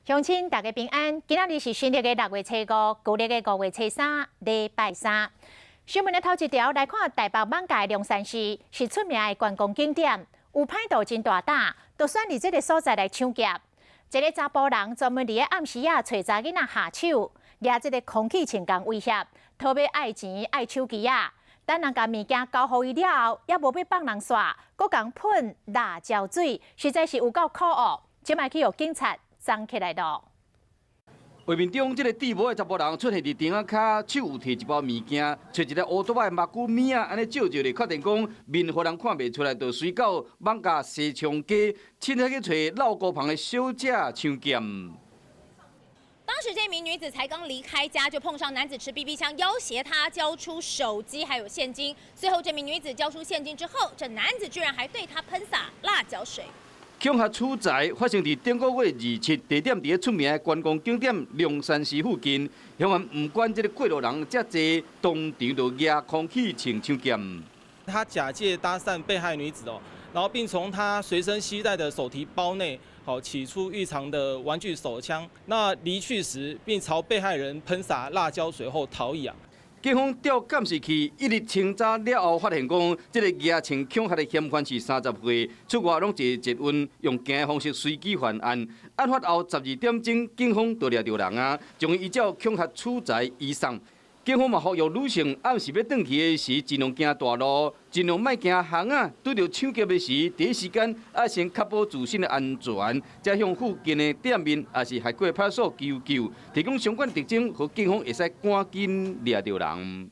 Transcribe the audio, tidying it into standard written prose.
鄉親大家平安，今仔日是新曆的六月初五，舊曆的五月初三，禮拜三。新聞的頭一條來看，台北艋舺龍山寺是出名的觀光景點，有歹徒真大膽，就選佇這个所在來搶劫。一个查埔人專門佇咧暗時仔揣查囡仔下手，掠這个空氣槍共威脅，討欲愛錢愛手機仔。等人共物件交予伊了後，猶無欲放人煞，閣共噴辣椒水，實在是有夠可惡。這擺去予警察摠起來囉。畫面中，這个戴帽的查埔人出現佇店仔跤，手有提一包物件，揣一个烏桌仔的目睭物仔，按呢照照咧，確定講面予人看袂出來，就隨到艋舺西昌街，凊彩去揣老高房的小姐搶劫。當時這名女子才剛離開家，就碰上男子持 BB 槍要挾她交出手機還有現金。最後這名女子交出現金之後，這男子居然還對她噴灑辣椒水。恐嚇取財發生佇頂個月二七，地點佇咧出名的觀光景點龍山寺附近。鄉民毋管這个過路人遮濟，當場就舉空氣槍搶劫。他假借搭訕被害女子哦，然後並從他隨身攜帶的手提包內，好取出預藏的玩具手槍。那離去時並朝被害人噴灑辣椒水後逃逸啊。警方調監視器，一日清查了後，發現講，這个舉槍恐嚇的嫌犯是30歲，出外攏坐捷運，用行的方式隨機犯案。案發後12點鐘，警方就掠著人啊，將伊依照恐嚇取財移送。警方嘛呼籲女性暗時欲轉去的時，盡量行大路，盡量莫行巷仔。拄著搶劫的時，第一時間愛先確保自身的安全，才向附近的店面抑是海過派出所求救，提供相關特徵，予警方會使趕緊掠著人。